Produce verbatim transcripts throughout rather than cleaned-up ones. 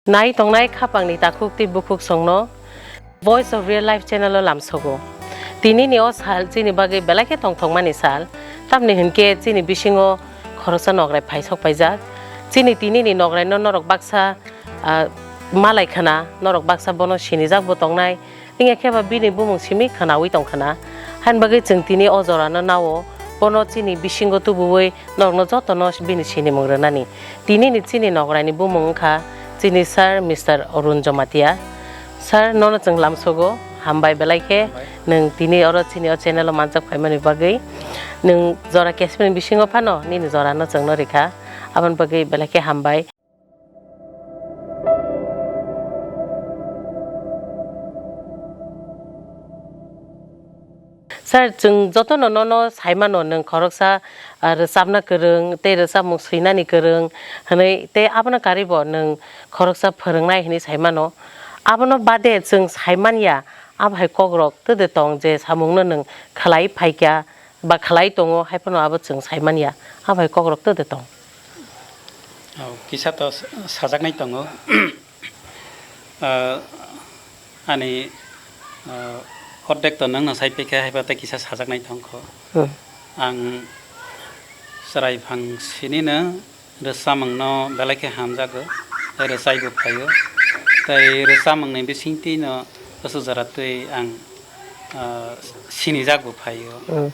Nai tongnai khapangni takhuk tei bukhuk songno Voice of Real Life channel o lamsogo. Tini ni o sal chini bagwi belai khe tongthokmani sal, tamni hinkhe chini bisingo khoroksa nokrai phaisok paijak. Chini tini ni nokrai no norok baksa, ah, malai khna, norok baksa bono sinijak bo tongnai, wngya khe ba bini bumung simi khnaui tong khna. Hain bagwi chwng tini o jora no nao, bono chini bisingo tubuwi norokno jotono bini sinimung rwnani. Tini ni chini nokrai ni bumung wngkha chini sir Mister Arun Jamatia. Sir, nono chwng lamsogo, hambai belai khe. Hambai. Nwng tini oro chini o channel o manjak phaimani bagwi. Nwng jora kesmani bisingo phano nini jora no chwngno rikha, aboni bagwi belai khe hambai. Sir, chwng jotono nono saimano nwng khoroksa, ah, rwchapna kwrwng tei rwchapmung swinani kwrwng hwnwi, tei abono karwibo nwng khoroksa phwrwngnai hwnwi saimano. Abono bade chwng saimanya, abo hai kokrok twdwi tong je samungno nwng khlai phaikha ba khlai tongo, hai phano abo chwng saimanya, abo hai kokrok twdwi tong. Oh, kisa to s-, sajaknai tongo. Ah, ani, ah, ordek to nwng no sai phaikha, haiba tei kisa sajaknai tongkho. Hmm. Ang chwrai phang sinino rwchapmungno belai khe hamjago, tei rwchaibo phaio. Tei rwchapmungni bisingtwino aswk jora twi ang, ah, sinijak bo phaio. Hmm.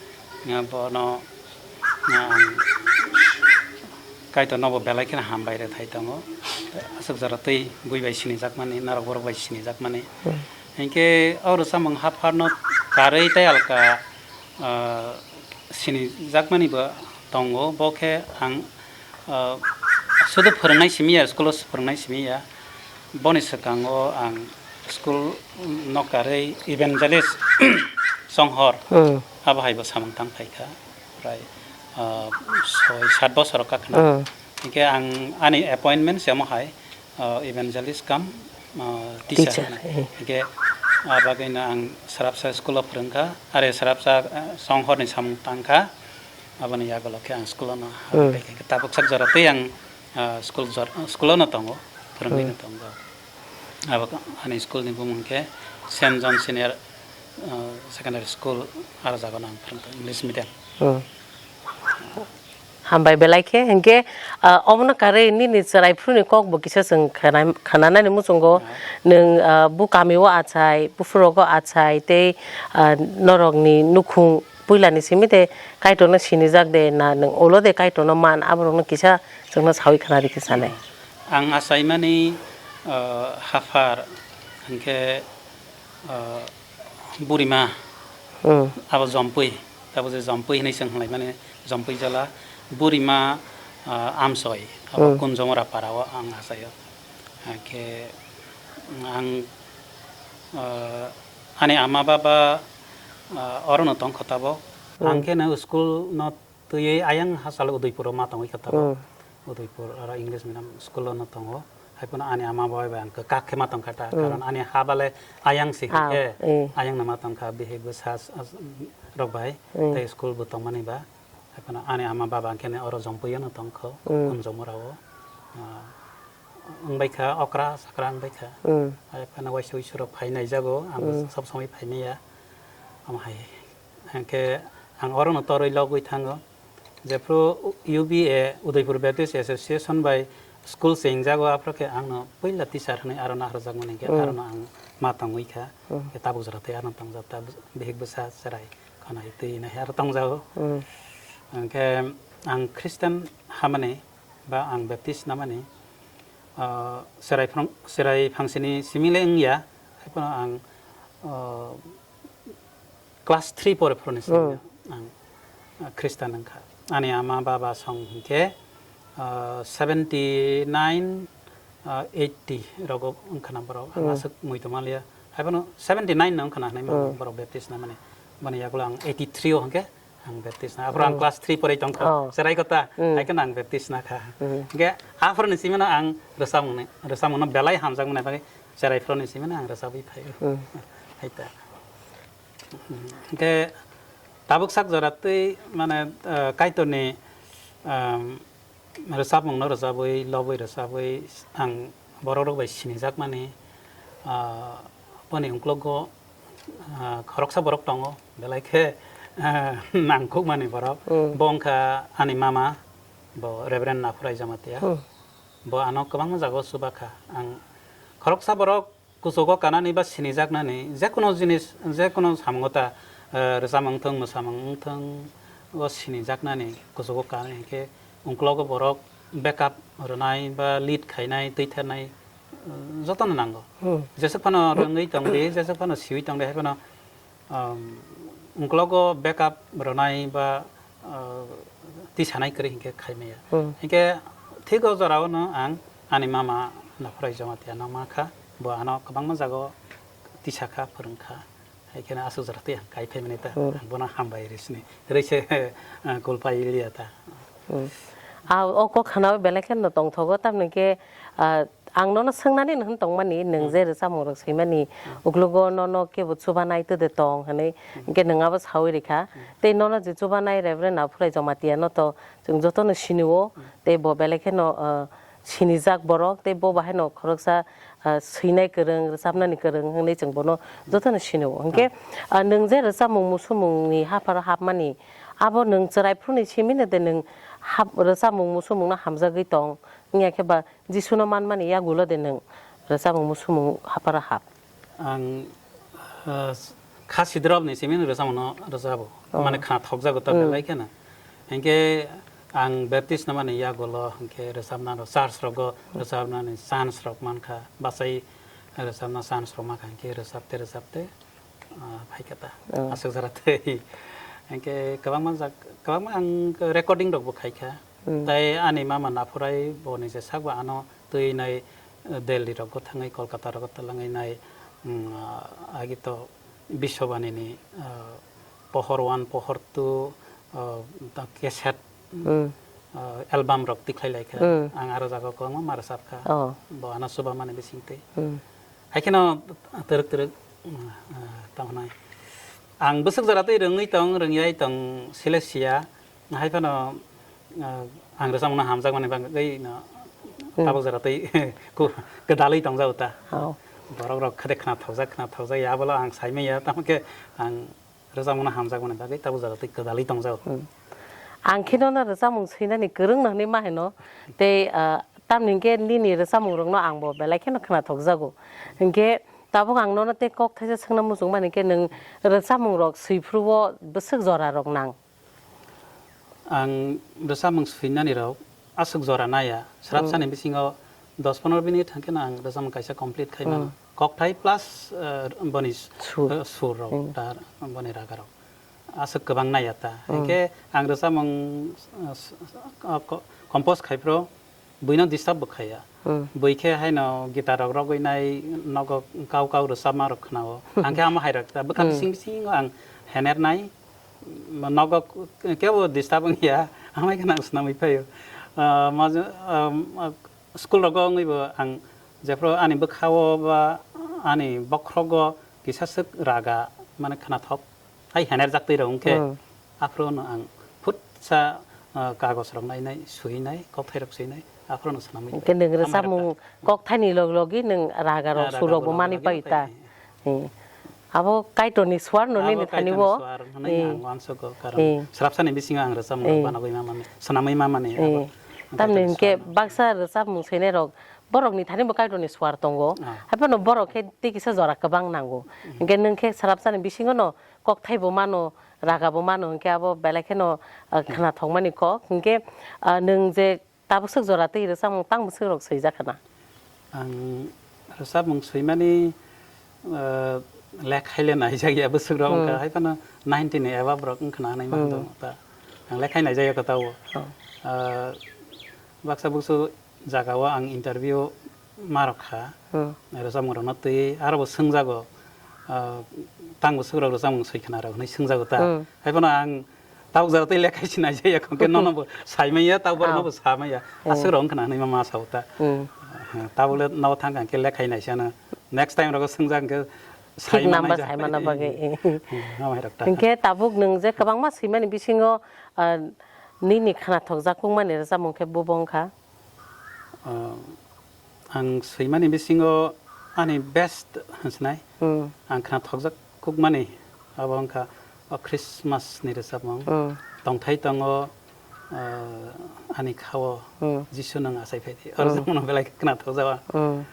Nga bono, nga ang Kaitor nobo belai kheno hambai rwthai tongo. Aswk jora twi bui bai sinijakmani, norok borok bai sinijakmani. Hmm. Hinkhe o rwchapmung hapharno karwi tei alka, ah, sinijakmani bo tongo. Bo khe ang, ah, sudu phwrwngnai simi ya, school o phwrwngnai simi ya. Boni swkango ang school no karwi evangelist songhor, hmm, abo hai bo samung tang phaikha, prai, ah, soi sat bosor wngkha khna. Hmm. Hinkhe ang ani appointment se omo hai, ah, evangelist cum, ah, teacher. Teacher, hwnwi. Eh. Hinkhe, ah, bagwino ang srapsa school o phwrwngkha, are srapsa, ah, songhorni samung tangkha, aboni yagulo khe ang school o no, hmm, habwi phaikha. Tabuk sak jora tei ang, ah, school jor-, school o no tongo, phwrwngwi no, hmm, tongo. Abo ani school ni bumung khe Saint John Senior, ah, Secondary School, aro jaga no ang phwrwngkha, English medium. Hmm. Hambai belai khe, hinkhe, ah, omono karwi nini chwrai phuruni kok bo kisa chwng khana-, khananani muchungo. Ah. Nwng, ah, bu kami o achai, buphuru rogo achai, tei, ah, norokni nukhung puilani simi de Kaitorno sinijak de, na nwng ulo de Kaitorno man, aborokno kisa chwngno saui khna rikhe sanai. Ang achaimani, ah, haphar, hinkhe, ah, burima, hmm, abo Jompui, abo je Jompui hinwi chwng hwnlaimani, Jompui jala, burima, ah, Amsoi, abo, hmm, Kunjomora para o ang achaio. Hinkhe ang, ah, ani ama baba, ah, orono tongkha tabok. Hmm. Ang khe no school no twiwi ayang hachalo Udaipur o ma tongwi kha tabok. Hmm. Udaipur aro English medium school o no tongo. Hai phano ani ama baba bai ang kwkak khe ma tongkha ta, hmm, karon ani ha bale ayang si, ha, khe, eh, ayang no ma tongkha, bihik bwsa s-, s-, rok bai, hmm, tei school bo tongmani ba. Hai phano ani ama baba ang khe oro Jompui o no tongkho, hmm, Kunjomora o. Ah, wngbai kha, okra sakra wngbai kha. Hmm. Hai phano waisa uisu rok phai naijago, ang, hmm, sob somoi phai maya. Omo hai. Hinkhe ang orono torwi logwi thango. Jephru U B A, Udaipur Baptist Association bai school chengjago, aphuru khe angno puila teacher hwnwi aro naharjakmani hinkhe, hmm, arono ang ma tongwi kha. Hmm. Khe tabuk jora tei arono tongjak, tabuk bihik bwsa chwrai khwnai twi nai aro tongjago. Hmm. Hinkhe ang Christian hamani ba ang Baptist namani, ah, chwrai phrang-, chwrai phangsini simi le wngya, hai phano ang, ah, class three pore phuruni simi, hmm, ang, ah, Christian wngkha. Ani ama baba song hinkhe, ah, seventy nine, ah, eighty rogo wngkhana borok. Ang, hmm, aswk mui tongmaliya. Hai phano seventy nine no wngkhana hinwi mano, hmm, borok Baptist namani. Boni yagulo ang eighty three o hinkhe ang Baptist na. Aphuru ang, hmm, class three pore tongkha. Oh. Chwrai kota, hmm, hai kheno ang Baptist na kha. Hmm. Hinkhe aphuruni simi no ang rwchapmungni, rwchapmungno belai hamjakmani bagwi chwrai phuruni simi no ang rwchapwi phaio. Hmm. Hai ta. Hinkhe tabuk sak jora twi mane, eh, Kaitorni, ehm, rwchapmungno rwchapwi, lobwi rwchapwi ang borok rok bai sinijakmani, ah, boni uklogo, ah, khoroksa borok tongo, belai khe, ah, nangkukmani borok. Hmm. Bo wngkha ani mama, bo Reverend Naphurai Jamatia. Hmm. Bo ano kwbangma jagao chuba kha. Ang khoroksa borok kuchugo kanani ba sinijaknani, jekono jinis, jekono samungo ta, eh, rwchapmung wngthung, mwsamung wngthung, o sinijaknani kuchugo kanani hinkhe uklogo borok backup rwnai ba lead khainai, twithernai, eh, jotono nango. Hmm. Jeswk phano rwngwi tongdi, jeswk phano siwi tongdi, hai phano um, uklogo backup rwnai ba, uh, tisanai kwrwi hinkhe khaimaya. Hmm. Hinkhe thik o jorao no ang ani mama Naphurai Jamatia no ma kha, bo ano kwbangma jago tisa kha, phwrwng kha. Hai kheno aswk jora twi ang kai phaimani ta, hmm, ang bono hambai rwi sini. Rwi se, uh, kul pai liya ta. Hmm. Ah, o kok khana o belai kheno tongthogo, tamni khe, ah, Ang nono swngnani hwn tongmani, nwng, hmm, je rwchapmung rok swimani, hmm, uklogo nono kebo chubanai twi de tong hwnwi, hmm, hinkhe nwng abo saui rikha. Hmm. Tei nono je chubanai Reverend Naphurai Jamatia no to chwng jotono sinio, hmm, tei bo belai kheno, ah, sinijak borok, tei bo bahaino khoroksa, ah, swinai kwrwng, rwchapnani kwrwng hwnwi chwng bono jotono sinio. Hinkhe, hmm, ah, nwng je rwchapmung musumungni hapharo hapmani, abo nwng chwrai phuruni simino de nwng hap-, rwchapmung musumungno hamjagwi tong, wngya khe ba Jisuno manmani yagulo de nwng rwchapmung musumung hapharo hap? Ang, ah, kha sidrobni simi rwchapmungno rwchabo. Oh. Mane khna thokjago ta, hmm, belai kheno. Hinkhe ang Baptist no mani yagulo hinkhe rwchapnano church rogo rwchapnani chance rok mankha, bachai rwchapna chance rok mankha hinkhe rwchapte rwchapte ah, phaikha ta. Oh. Aswk jora tei. Hinkhe kwbangma jak-, kwbangma ang recording rokbo khaikha. Hmm. Tai ani mama Naphurai boni je sakbo ano twi nai, eh, Delhi rogo thangwi, Kolkata rogo twlangwi nai, mm, ah, agi to Biswabani ni, ah, pohor one, pohor two, ah, ta cassette, hmm, ah, album rok tikhlai laikha. Hmm. Ang aro jaga kwbangma ma rwchapkha. Oh. Bo ano chubamani bisingtwi. Hmm. Hai kheno twrwk twrwk, ah, tamo hwnai. Ang bwswk jora twi rwngwi tong, rwngyai tong, sile siya. Hai phano, ah, ang rwchapmungno hamjakmani bagwi no, hmm, tabuk jora twi ku-, kwdalwi tongjago ta. Oh. Borok rok khe de khna thokjak, khna thokjak ya, abolo ang saimanya, tamo khe ang rwchapmungno hamjakmani bagwi tabuk jora twi kwdalwi tongjago. Hmm. Ang khe nono rwchapmung swinani kwrwng no hwnwi ma hino, tei, ah, tamni hwnkhe nini rwchapmung rokno angbo belai kheno khna thokjago. Hinkhe tabuk ang nono tei kok thaisa swngna muchung mani khe, nwng rwchapmung rok swi phuru o bwswk jora rok nang? Ang rwchapmung swinani rok aswk jora naya, srapsani, hmm, bisingo dos pondro minute hwnkhe no ang rwchapmung kaisa complete khai mano. Hmm. Kokthai plus, eh, boni s-, sur, eh, sur rok, hmm, ta boni raga rok. Aswk kwbang naya ta. Hmm. Hinkhe ang rwchapmung, eh, s-, s-, eh, ko-, compose khai phuru buino disturb bo khaiya. Hmm. Bui khe haino guitar rok rogwi nai, nogo kau kau rwchapma rok khnao. Ang khe amo hai rok ta bwkha, hmm, bising bisingo ang hener nai, nogo kebo disturb wngya, amai kheno ang swnamwi phaio. Ah, ma-, ah, school rogo wngwi bo ang jephru ani bwkhao ba ani bokhrogo kisa swk raga mane khnathok. Hai hener jak twi rok wngkhe, hmm, aphuru no ang phutsa, ah, kagoj rok nai nai, sui nai, kokthai rok sui nai, aphuru no swnamwi. Hwnkhe nwng rwchapmung kokthai ni log logi nwng raga rok, ah, sur rok bo mani pai ta. Hmm. Abo Kaitor ni swar no nini thani bo. Swar hwnwi, hmm, ang uansugo, karon, hmm, srapsani bisingo ang rwchapmung rok, hmm, banagwi ma mani, swnamwi ma mani, hmm, abo Kaitor ni swar no. Tamni hwnkhe baksa rwchapmung swinai rok borok ni thani bo Kaitor ni swar tongo. Ah. Haiphano borok khe tei kisa jora kwbang nango. Hmm. Hwnkhe nwng khe srapsani bisingo no kokthai bo mano, raga bo mano, hwnkhe abo belai kheno, ah, hmm, khnathokmani kok. Hwnkhe, ah, nwng je tabuk swk jora twi rwchapmung tang bwswk rok swijak khna? Ang rwchapmung swimani, ah, lekhai le naijak ya bwswk rok wngkha, hmm, haiphano ninety ni above rok wngkhna hinwi, hmm, mantong ta. Ang lekhai naijak ya kwtal o. Oh. Ah, baksa buksu jaga o ang interview ma rok kha, hmm, rwchapmung rokno twi aro bo swngjago, ah, tang bwswk rok rwchapmung swi khna rok hwnwi swngjago ta. Hmm. Haiphano ang tabuk jora twi lekhai se naijak ya, hwnkhe nono bo sai manya, tabuk borokno, oh, bo sa manya. Hmm. Aswk rok wngkhna hwnwi ma masa o ta. Hmm. Ah, tabuk le nogo thang kha hwnkhe lekhai naisano. Next time rogo swngjak hwnkhe thik sai number manai sai mana bagwi. Hmm, hamai rok ta. Hwnkhe tabuk nwng je kwbangma swimani bisingo, ah, nini khnathokjak wngmani rwchapmung khe bo bo wngkha? Ah, Ang swimani bisingo ani best hwnsinai. Hmm. Ang khna thokjak kukmani abo wngkha o Christmas ni rwchapmung. Hmm. Tongthai tongo, ah, ani khao Hmm. Jisu nwng achai phaidi. Hmm. Oro jemon belai khe khna thokjak ang. Hmm.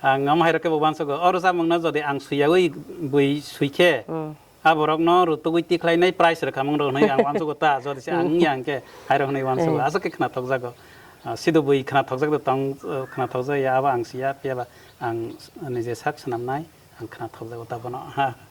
Ang omo hai rok khe bo uansugo. Oro chamung no jodi ang swiyawi bui swi khe, Hmm. Aborokno rutugwi tikhlainai price rwkhamung rok hwnwi ang uansugo ta, jodi se ang wngya hwnkhe hai rok hwnwi uansugo. Eh. Aswk khe khna thokjago. Ah, sido bui khna thokjak de tong, ah, khna thokjak ya, abo ang siya, phiya ba ang nije sak swnamnai, ang khna thokjago ta bono.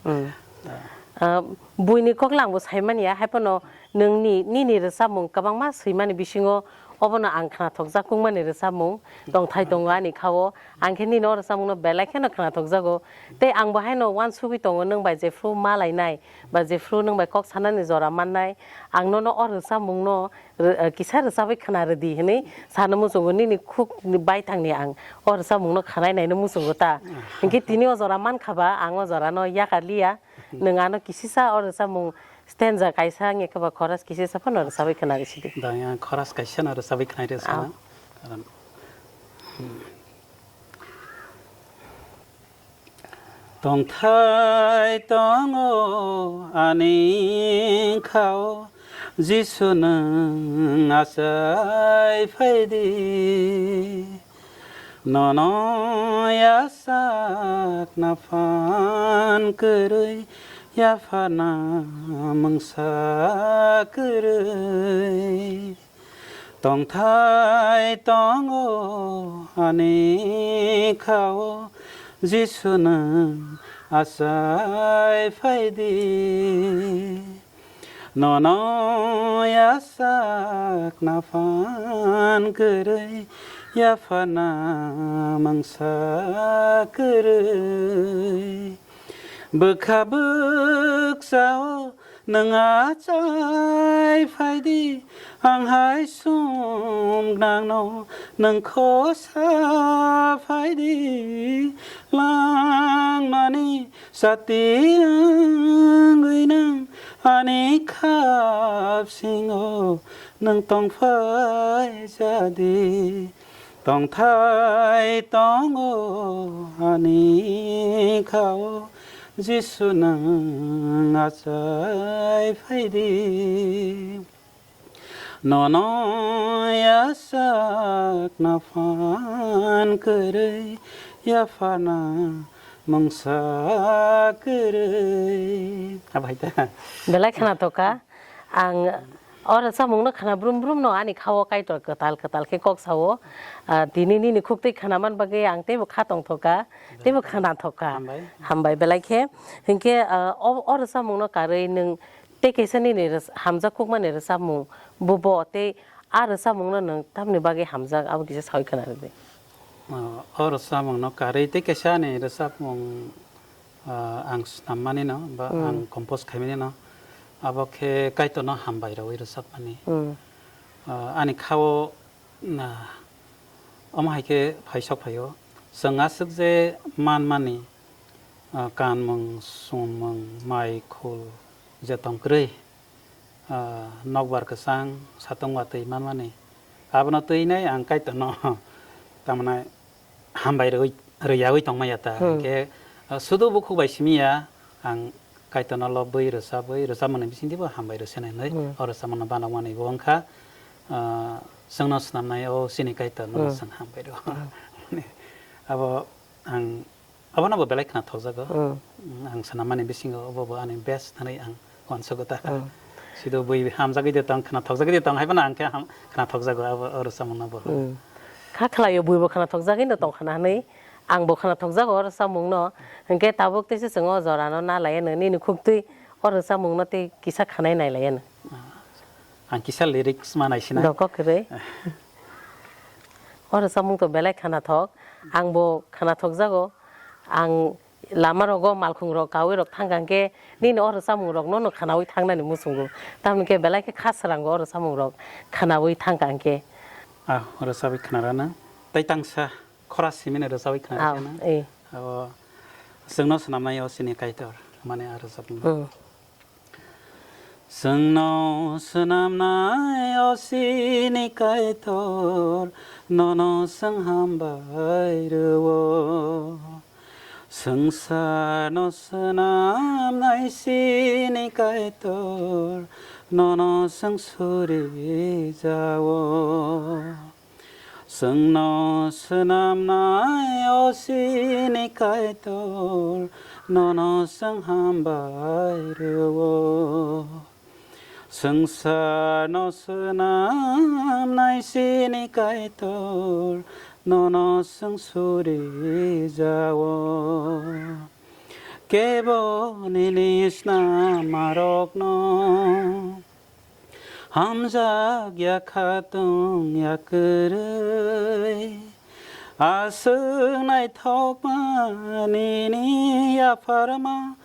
Hmm. Ah. Ah, buini kokla ang bo saimanya, hai phano nwngni, nini rwchapmung kwbangma swimani bisingo obono ang khna thokjak kukmani rwchapmung tongthai tongo ani khao. Ang khe nini o rwchapmungno belai kheno khna thokjago. Tei ang bo haino uansugwi tongo, nwng bai jephru ma lainai, ba jephru nwng bai kok sanani jora mannai, ang nono o rwchapmungno rw-, eh, kisa rwchabwi khna rwdi hwnwi sana muchungo, nini khuk baithangni ang o rwchapmungno khanai naino muchungo ta. Hinkhe tini o jora mankha ba, ang o jorano yakar liya. Nwng ano kisisa o rwchapmung stanza kaisa wngya khe ba chorus kisisa phano rwchabwi khna rwsidi. Da, yang chorus kaisa no rwchabwi khna rwsana. Aw. Karon, hmm. Tongthai tongo ani khao, Jisu nwng achai phaidi. Nono yachakna phan kwrwi, yaphana mungsa kwrwi. Tongthai tongo ani khao, Jisu nwng achai phaidi. Nono yachakna phan kwrwi, yaphana mungsa kwrwi. Bwkha bwkchao nwng achai phaidi, ang hai sum gwnangno nwng khosa phaidi. Langmani sati wngwi nwng ani kha bisingo nwng tongphai jadi. Tongthai tongo ani khao, Jisu nwng achai phaidi. Nono yachakna phan kwrwi, yaphana mungsa kwrwi. Belai khna thokha. Ang o rwchapmungno khna brum brum no ani khao Kaitor kwtal kwtal khe kok sao. Ah, tini nini khuktwi khna man bagwi ang teibo kha tongthokha, teibo khna thokha. Hambai. Hambai belai khe. Hinkhe, ah, o, o rwchapmungno karwi nwng tei kaisa nini rwch-, hamjak kukmani rwchapmung bubo tei a rwchapmungno nwng tamni bagwi hamjak abo kisa saui khna rwdi. Ah, o rwchapmungno karwi tei kaisa ani rwchapmung, ah, ang snammanino ba Hmm. ang compose khaimanino, abo khe Kaitorno hambai rwui rwchapmani. Hmm. Ah, ani khao, na, omo hai khe phaisok phaio. Chwng aswk je manmani, ah, kanmung, chumung, mai, khul, je tong kwrwi, ah, nokbar kwchang, satung watwi manmani. Abono twinai ang Kaitorno, tamni hambai rwi, rwiyaui tongmaya ta. Hmm. Hinkhe, ah, sudu bukhuk bai simi ya, ang Kaitorno lobwi, rwchabwi, rwchapmani bisingtwibo hambai rwsenai hinwi, Hmm. o rwchapmano banokmani bo wngkha, ah, chwngno snamnai o chini Kaitorno Hmm. chwng hambai rw. Hmm. Abo ang Abono bo belai khna thokjago. Mm. Mm, ang sanammani bisingo obo bo ani best hwnwi ang uansugo ta. Mm. Sido bui hamjagwi de tong, khna thokjagwi de tong, hai phano ang khe ham-, khna thokjago abo, o rwchapmungno bo. Mm. Kha khlaio bui bo khna thokjagwi no tong khna hwnwi, ang bo khna thokjago o rwchapmungno. Hinkhe tabuk teisa chwng o jorano na laiya no, nini khuktwi o rwchapmungno tei kisa khwnai nai laiya no. Ah. Ang kisa lyrics ma naisina. Doko kwrwi. O rwchapmung to belai khna thok. Ang bo khna thokjago. Ang lama rogo malkhung rok kaui rok thang kha hwnkhe nini o rwchapmung rok no no khnaui thangnani muchungo. Tamoni khe belai khe kha srango o rwchapmung rok khnaui thang kha hwnkhe. Ah, o rwchapwi khna rana. Tai tangsa khora simino rwchapwi khna Aw, rana. Eh. Abo chwngno swnamnai o chini Kaitor mane a rwchapmung. Hmm. Chwngno swnamnai o chini Kaitor, nono chwng hambai rw-o. Swngcharno swnamnai chini Kaitor, nono chwng suri ja-o. Chwngno swnamnai o chini Kaitor, nono chwng hambai rw-o. Swngcharno swnamnai chini Kaitor, nono chwng suri ja-o. Kebo nini snammarokno hamjak ya khatung ya kwrwi. Aswk naithokma nini yapharma,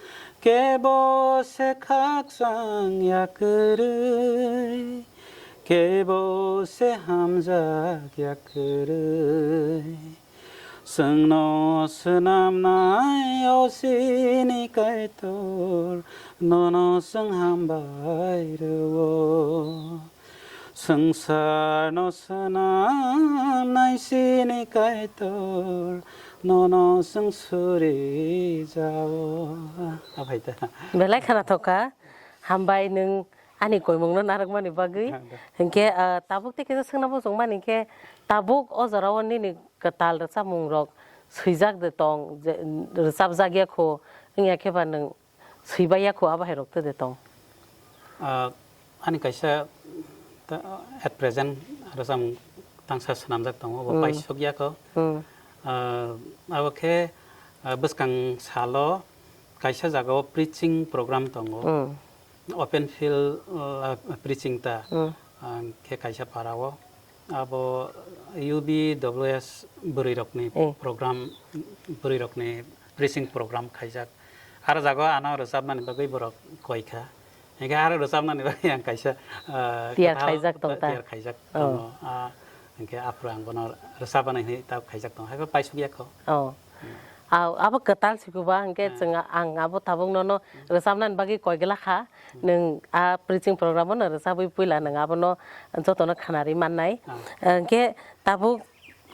kebo se khakchang ya kwrwi, kebo se hamjak ya kwrwi. Chwngno swnamnai o chini Kaitor, nono chwng hambai rw-o. Swngcharno swnamnai chini Kaitor, nono chwng suri ja-o. Aphai ta. Belai khana thokha. Hambai nwng ani koimungno narwkmani bagwi. Hinkhe, ah, tabuk tei kisa swngna muchungmani hinkhe, tabuk o jorao nini kwtal rwchapmungrok swijak de tong, je, rwchapjak ya kho, wngya khe ba nwng swibai ya kho, abo hai rok tei de tong? Ah, ani kaisa ta-, at present rwchapmung tangsa swnamjak tongo, bo paisuk ya kho. Hmm. Ah, abo khe, ah, bwskang salo kaisa jagao preaching program tongo. Hmm. Open field, uh, preaching ta, hmm, uh, khe kaisa para o. Abo U B W S bwrwi rokni, hmm, program, bwrwi rokni preaching program khaijak. Aro jago ano rwchapnani bagwi borok koi kha. Hinkhe aro rwchapnani bagwi ang kaisa, uh, tiyar khaijak tong ta, tiyar khaijak, oh, tongo. Ah, hinkhe aphuru ang bono rwchapnani hinwi ta khaijak tongo. Haibo paisuk ya kho. Oh. Aw, abo kwtal sikuba, hinkhe, hmm, chwng, ang abo tabuk nono, hmm, rwchapnani bagwi koi gla kha. Hmm. Nwng a preaching program-o no rwchabwi puila nwng abono jotono khanarwi mannai. Ah. Hinkhe tabuk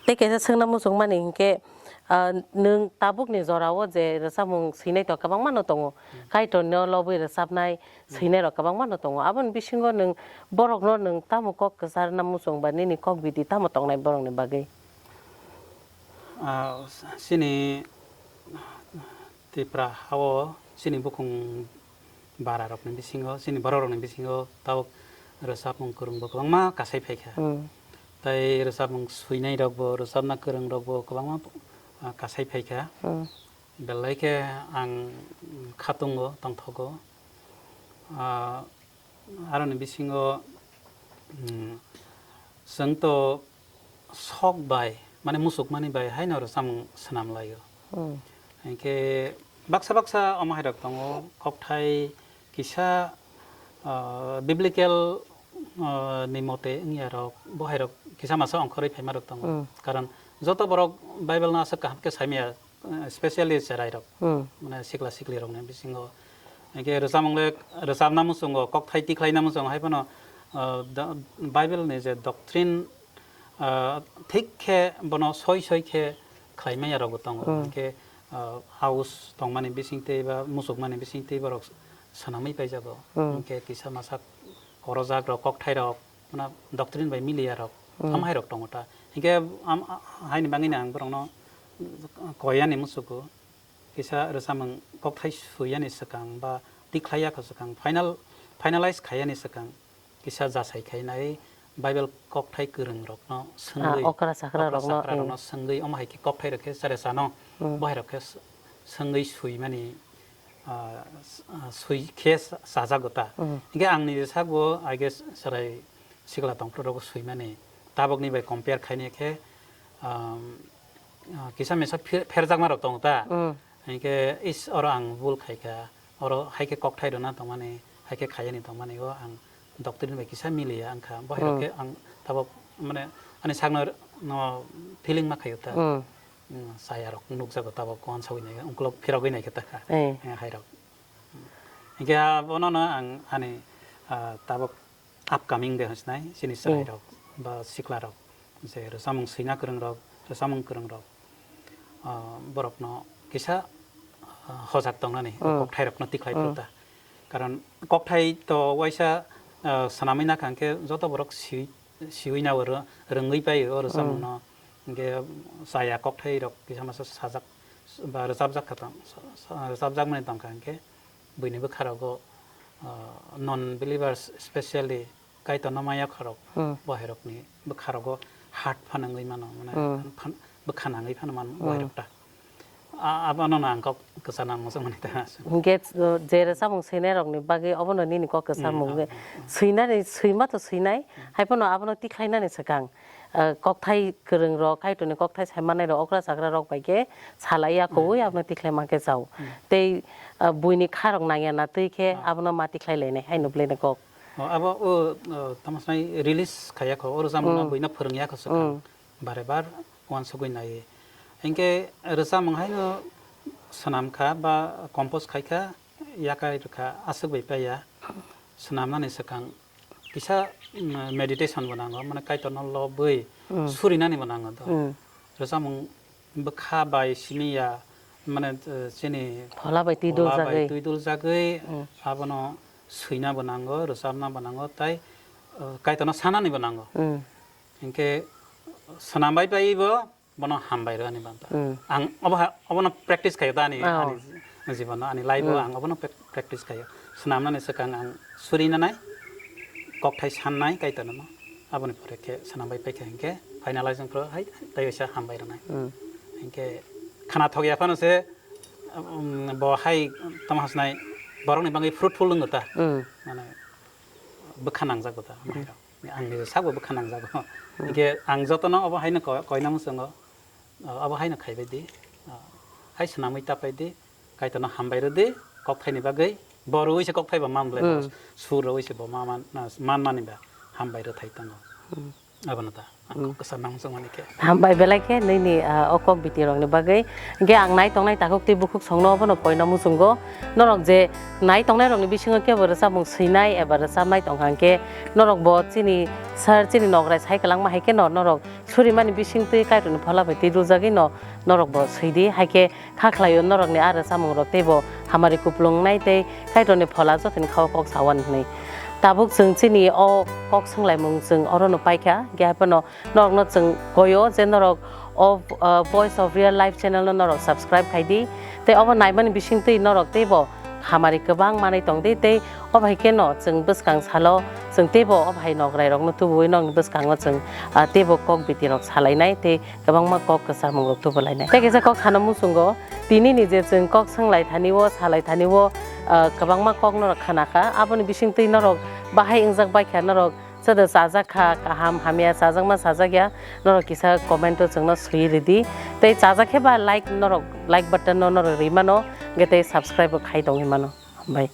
tei kaisa swngna muchungmani hinkhe, ah, nwng tabukni jorao je rwchapmung swinai to kwbangma no tongo. Hmm. Kaitorno lobwi rwchapnai, hmm, swinairok kwbangma no tongo. Aboni bisingo nwng borokno nwng tamo kok kwcharna muchung ba nini kok bidi tamo tongnai borokni bagwi? Ah, chini Tripura hao chini bukung bara rokni bisingo, chini borok rokni bisingo tabuk rwchapmung kwrwng bo kwbangma kasai phaikha. Hmm. Tai rwchapmung swinai rok bo, rwchapna kwrwng rok bo kwbangma, ah, kasai phaikha. Hmm. Belai khe ang khatungo, tongthogo. Ah, Aroni bisingo, mm, chwng to sok bai, mane musukmani bai haino rwchapmung swnam laio. Hmm. Hinkhe baksa baksa omo hai rok tongo, kokthai kisa, ah, biblical, ah, ni mote wngya rok, bo hai rok kisa masa ongkhorwi phaima rok tongo. Hmm. Karon joto borok Bible no aswk kaham khe saimaya, eh, specially cherai rok, hmm, mane sikla sikli rokni bisingo. Hinkhe rwchapmung le, rwchapna muchungo, kokthai tikhlaina muchungo, hai phano, ah, da-, Bible ni je doctrine, ah, thik khe bono soi soi khe khlai manya rok bo tongo. Hmm. Hinkhe, ah, house tongmani bising tei ba muchukmani bising tei borok swnamwi paijago. Hmm. Hinkhe kisa masa korojak rok, kokthai rok, mane doctrine bai miliya rok, hmm, am hai rok tongo ta. Hinkhe am, a-, haini bagwino ang borokno koyani musugo, kisa rwchapmung kokthai suyani swkang ba tikhlaiya kho swkang, final, finalize khaiyani swkang, kisa jasai khainai Bible kokthai kwrwng rokno swngwi, ah, okra chakra okra rokno, chakra rokno, hmm, swngwi, omo hai khe kokthai rok khe chare chano, hmm, bo hai rok khe s-, swngwi suimani, ah, s-, ah, sui khe sa-, sajago ta. Hmm. Hinkhe ang nini sakbo, I guess, chwrai sikla tongphuru rokbo suimani. Tabokni bai compare khaini khe, um, ah, kisa misa pher-, pherjakma rok tongo ta. Hmm. Hinkhe is oro ang bul khaikha, oro hai khe kokthai rwna tongmani, hai khe khaiyani tongmani o ang doctrine bai kisa miliya wngkha. Bo hai rok, hmm, khe ang tabok mane ani sakno no feeling ma khaio ta. Hmm. Hmm, chaya rok nukjago tabok uansugwi nai, ukolog phirogwi nai khe ta kha. Eh. Eh, hai rok. Hinkhe abono no ang ani ah, tabuk upcoming de hwnsinai chini chwrairok ba siklarok, je rwchapmung swina kwrwngrok, rwchapmung kwrwngrok, ah, borokno kisa, ah, hojak tongnani, o kokthairokno tikhlai phuru ta. Karon kokthai to waisa, ah, swnamwi nakha hwnkhe joto borok siwi, siwi nao rw-, rwngwi paio o rwchapmungno. Hwnkhe chaya kokthairok kisa masa sajak ba rwchapjak kha tong, sa-, sa-, rwchapjakmani tongkha hwnkhe buini bwkharogo, ah, non believers, specially Kaitorno maya khorok, bohairokni bwkharogo heart phanangwi mano, mane phan-, bwkha nangwi phano mano bohairok ta. A-, abono no ang kok kwchana muchungmani ta. Hwnkhe, uh, je rwchapmung swinairokni bagwi obono nini kok kwchamung. Swinani, swima to swinai, hai phano abono tikhlainani swkang, uh, kokthai kwrwngrok, Kaitorni kokthai sai mannairok, okra chakrarok bai khe salai ya kowi abono tikhlai mankhe chao. Tei, uh, buini kharok nangya na twi khe abono ma tikhlai lainai, haino bwlai ni kok. O, abo o, o, tamo sanai release khaiya kho, o rwchapmungno buino phwrwngya kho swkang. Bare bar uansugwi naiwi. Hinkhe rwchapmung haino swnam kha ba compose khai kha, yakai rwkha, aswk bai paiya. Swnamnani swkang kisa, mm, meditation bo nango, mane Kaitorno lobwi surinani bo nango do. Rwchapmung bwkha bai simi ya, mane, eh, chini phola bai twi phola bai duljagwi. Twi duljagwi, abono swina bo nango, rwchapna bo nango, tai, eh, Kaitorno sanani bo nango. Hinkhe swnam bai pai bo bono hambai rwani banta. Ang obo ha-, obono practice khayo da ani, ani jibono, ani life o ang obono prac-, practice khayo. Swnamnani swkang ang suri nanai, kokthai sannai Kaitorno. Aboni pore khe swnam bai paikha hinkhe finalize wngphuru hai tei waisa hambai rwnai. Hinkhe khana thok ya phano se, um, bo hai tamo hasnai borokni bagwi fruitful wngwi ta. Mane bwkha nangjago ta, mairok. Ang ni sakbo bwkha nangjago. Hinkhe ang jotono obo haino ko-, koina muchungo, o, obo haino khaibai di. O, hai swnamwi tapai di. Kaitorno hambai rw di, kokthaini bagwi. Bo rwui se kokthai bo man bwlai bo. Sur rwui se bo ma man, man mani ba hambai rwthai tongo. Abono ta. Ang kok kwsa nang muchung mani khe. Hambai belai khe nini, ah, o kok biti rokni bagwi. Hinkhe ang nai tongnai takhuk tei bukhuk songno obono koina muchungo. Norok je nai tongnai rokni bisingo kebo rwchapmung swinai eba rwchapnai tongkha hinkhe norok bo chini sir chini nokrai sai kwlangma hai kheno norok surimani bising twi Kaitorni phola bai twi duljagwi no norok bo swi di. Hai khe kha khlaio norokni a rwchapmung rok teibo hamari kupulung wngnai tei Kaitorni phola jotoni khao kok sawan hwnwi. Tabuk chwng chini o kok swnglaimung chwng orono paikha, hinkhe hai phano norokno chwng koio je norok o, uh, Voice of Real Life channel no norok subscribe khai di. Tei obo naimani bising twi norok teibo hamari kwbang manwi tong di tei obo hai kheno chwng bwskang salo chwng teibo obo hai nokrai rokno tubuwi nokni bwskango chwng, ah, teibo kok biti rok salainai tei kwbangma kok kwcharmung rok tubulainai. Tei kaisa kok sana muchungo tini ni je chwng kok swnglai thani o salai thani o, ah, kwbangma kok norok khana kha aboni bising twi norok bahai wngjak bai kha norok Chwdw chajak kha, kaham hamya chajakma chajakya, norok kisa comment o chwngno swi rwdi. Tei chajak khe ba like norok, like button no norok rwi mano, hwnkhe tei subscribe bo khai tongwi mano. Hambai.